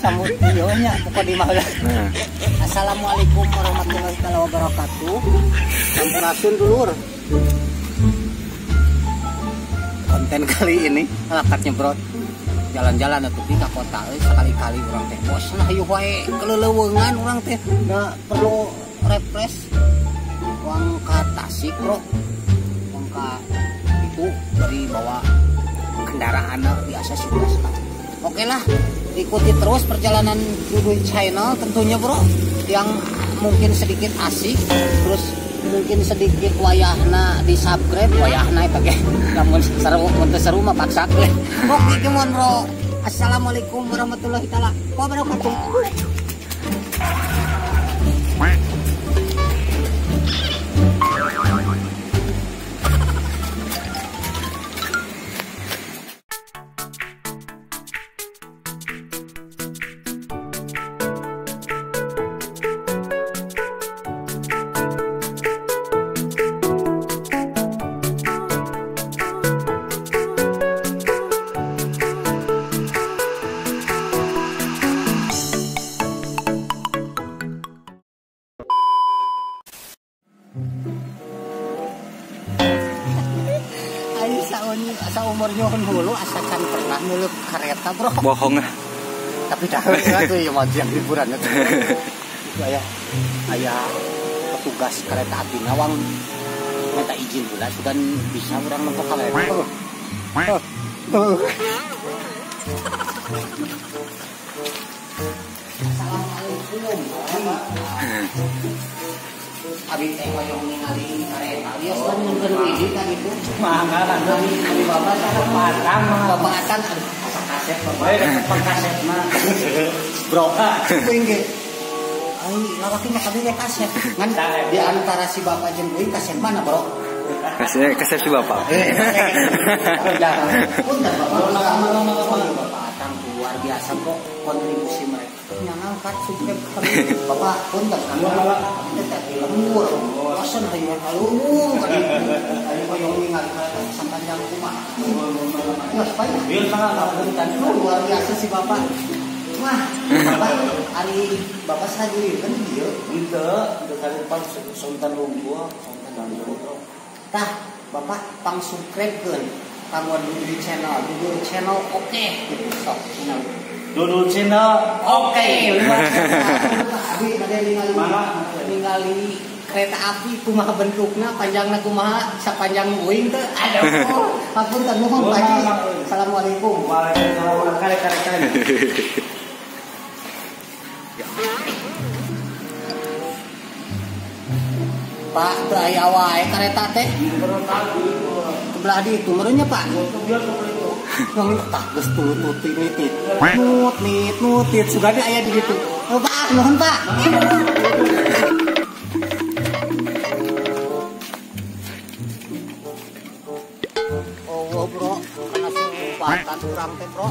Sambut ieu nya pokok mah. Assalamualaikum warahmatullahi wabarakatuh. Sampurasun dulur. Konten kali ini ngalakat nyebrot jalan-jalan atuh ka kota euy sekali-kali urang teh bosen hayu wae keleleuweungan urang teh da perlu refresh. Uang ka Tasik bro, uang ka itu dari bawa kendaraan biasa sih biasa. Oke lah, ikuti terus perjalanan Duduy Channel tentunya bro, yang mungkin sedikit asik, terus mungkin sedikit wayahna di subscribe, wayahna itu ge, namun seru, mun seru mah paksa. Oke cuman bro, assalamualaikum warahmatullahi taala wabarakatuh. Saumur nyuhun hulu asa can pernah nuluk kereta bro. Bohong. Tapi dah itu ya mau yang hiburan itu. Itu aya petugas kereta api nawang minta izin pula sudah bisa orang nempo kereta. Assalamualaikum. Abi teh hoyong ningali kareta biasa kan mun keur wiji kan itu mangga kan abi bapak saha patang bapak atang asa kasep bapak pangkasep mah bro kuing ge ai lawaki mah kabeh kasep ngan di antara si bapak jeung kuing kasep mana bro? Kasep kasep si bapak. Punten bapak bapak atang luar biasa bro kontribusi mereka yang ngangkat subscribe kami bapak punten kami kita teh lembur bosen hayu kalung kali ayo hoyong ningali sampanjang kumaha ya supaya bil mah punten luar biasa si bapak. Wah bapak ari bapak sajueun dieu henteu teu kali pan sontan lungguh sontan lungguh tah bapak pang subscribe-keun kanggo Duduy Channel. Duduy Channel oke gitu sok channel Duduy Channel oke luar biasa. Abi bade ningali kereta api kumaha bentukna panjangna kumaha sapanjang uing teh aduh hapunten nuhun Pak Haji. Assalamualaikum. Waalaikumsalam. Kare-kare. Pak teu aya wae kareta teh. Belah di itu merenya Pak. Nang tah geus tulutut nit. Nut nit nutit sugana aya di ditu. Oh, Pak, nuhun Pak. Oh, bro, kana sumpatan urang teh, bro.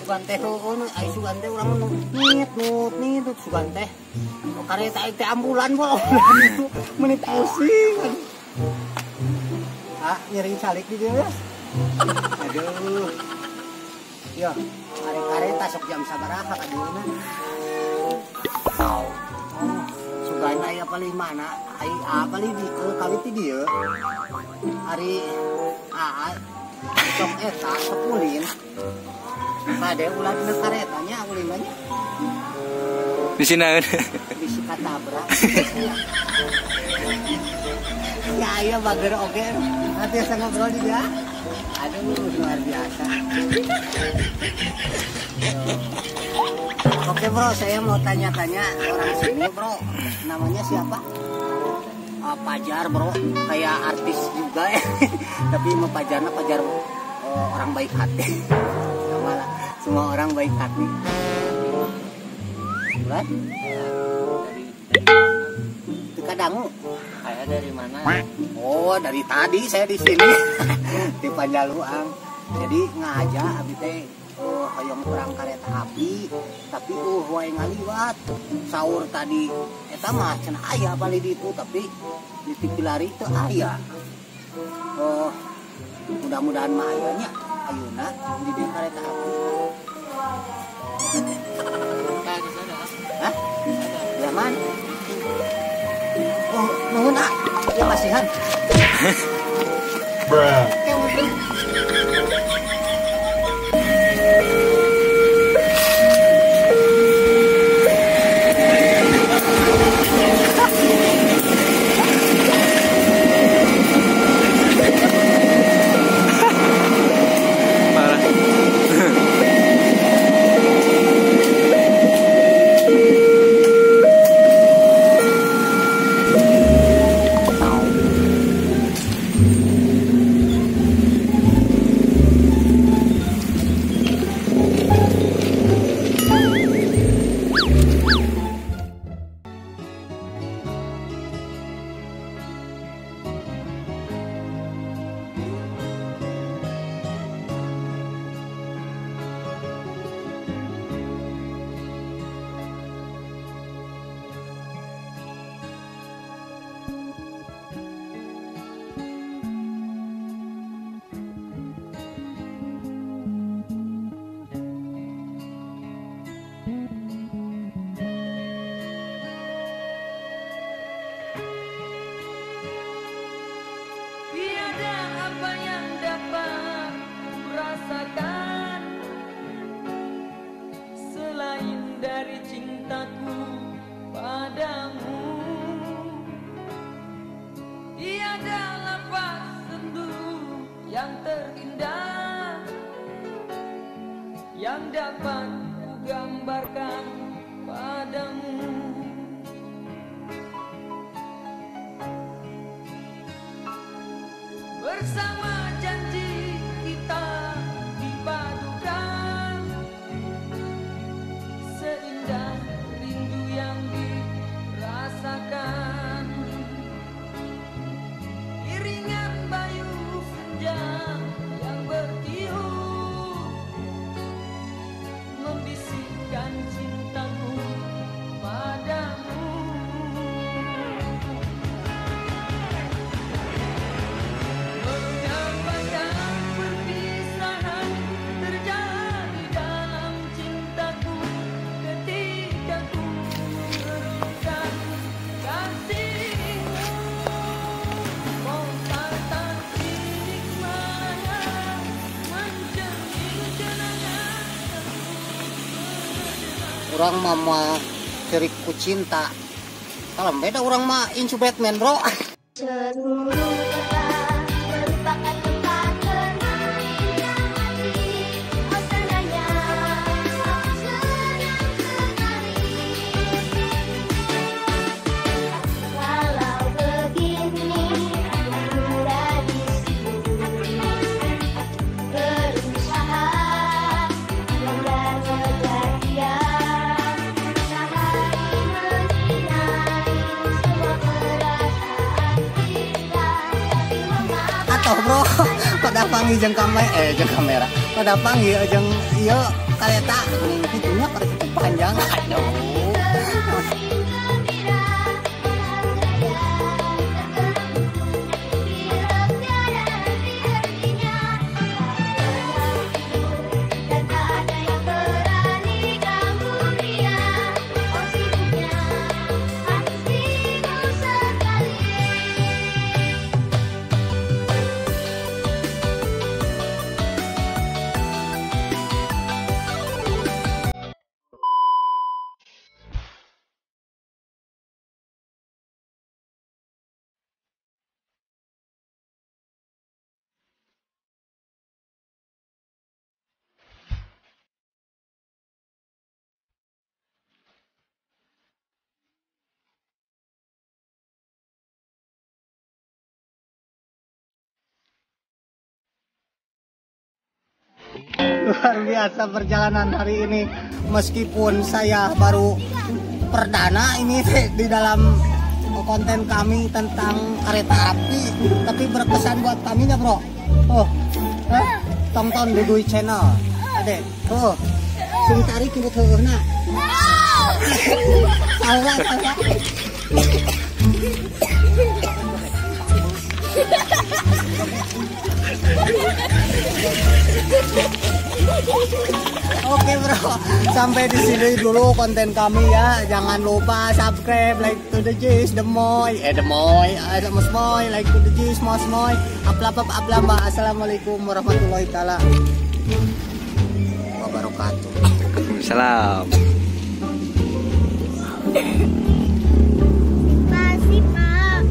Sugan teh heueun, ai sugan teh urang nit nut nit sugan teh. Kareta teh ambulan, bro. Meuni pusing. Ah, nyeri calik di dieu. Aduh. Yo, kareta sok jam sabaraha ka dieuna. Oh, sugan aya palih mana? Ai palih di kali ti dieu. Ari aa sok eta sok ulin. Kade ulah dina karetanya ulin mah nya. Bisi naon? Bisi katabrak. Ya aya bager oge. Nanti saya ngobrol juga. Aduh, luar biasa. Oke bro, saya mau tanya-tanya orang sini bro. Namanya siapa? Pajar bro, kayak artis juga ya. Tapi mau Pajarnya Pajar orang baik hati. Malah semua orang baik hati. Bulan? Dari Kadangu. Kayak dari mana? Oh, dari tadi saya di sini di Panjaluang. Jadi ngaja abi teh hoyong perang kereta api, tapi wae ngaliwat. Sahur tadi eta mah cenah aya bali ditu tapi di Tipilari teu aya. Oh, mudah-mudahan mah aya nya ayeuna di dieu kereta api. Aman. Oh, nuhun ah. Ya masihan. Bruh. Apa yang dapat kurasakan selain dari cintaku padamu? Tiada lafaz sendu yang terindah yang dapat kugambarkan padamu. Bersama janji kita dipadukan, seindah rindu yang dirasakan. Iringan bayu senja yang bertiup membisikkan cintaku padamu. Orang mama ceriku cinta. Kalau beda orang mah incu Batman, bro. Seluruh kota merupakan tempat bermainnya hati. Oh senangnya, aku senang sekali. Walau begini, aku gadisku berusaha mengejar dia. Atau bro, pada panggil jeung kamera, jeung kamera. Pada panggil jeung ieu kareta gitunya kareta panjang. Aduh. Luar biasa perjalanan hari ini, meskipun saya baru perdana ini di dalam konten kami tentang kereta api, tapi berkesan buat kami ya bro. Oh, tonton Duduy Channel, adek. Oh, sing tarik nyebut heueuhna. Salah, salah. Oke bro, sampai di sini dulu konten kami ya. Jangan lupa subscribe, like to the Jis, demoy, demoy, mos moy, like to the Jis, mos moy, aplap aplamba. Assalamualaikum warahmatullahi taala wabarakatuh. Salam. Masih Pak.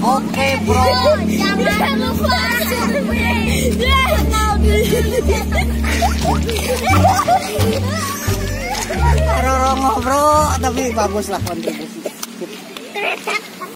Oke bro. Jangan lupa. Roro ngobrol tapi bagus lah kontribusi.